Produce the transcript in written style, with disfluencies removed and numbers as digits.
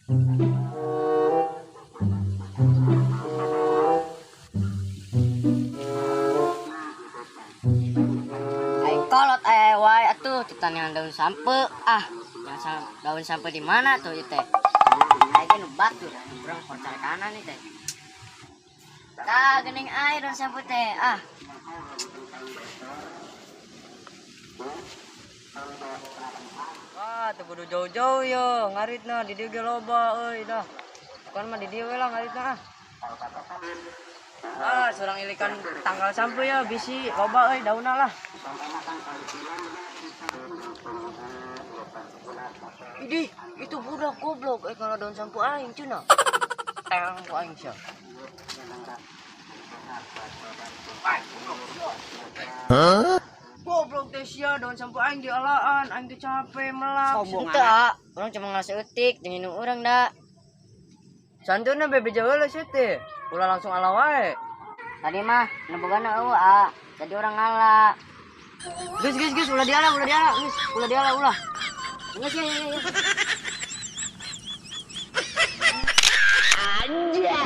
Ai kolot ai wae atuh titanian daun sampe. Ah, yang daun sampe di mana tuh ieu teh? Ai ge nu batur, urang percaya kanan nih teh. Tah geuning ai daun sampe teh. Ah. Wah, teu kudu jauh-jauh yo, ngaritna di dieu ge loba euy dah. Bukan mah di dieu we lah ngaritna ah. Ah, surang ilikan tanggal sampe ya bisi loba euy daunna lah. Idih, itu budak goblok kalau daun sampo aing cenah. Tang ku aing sia. Hah? Goblok teh sia daun sampo aing dialaan, aing teh capek melak. Sombong amat. Urang cuma ngasih eutik jeung indung urang da. Santuna bebe jauh sia teh. Ulah langsung ala wae. Tadi mah nu bogana eueuh ah, jadi urang ngala. Geus geus geus ulah diala, geus, ulah diala ulah. Geus ya ya ya. Anjay.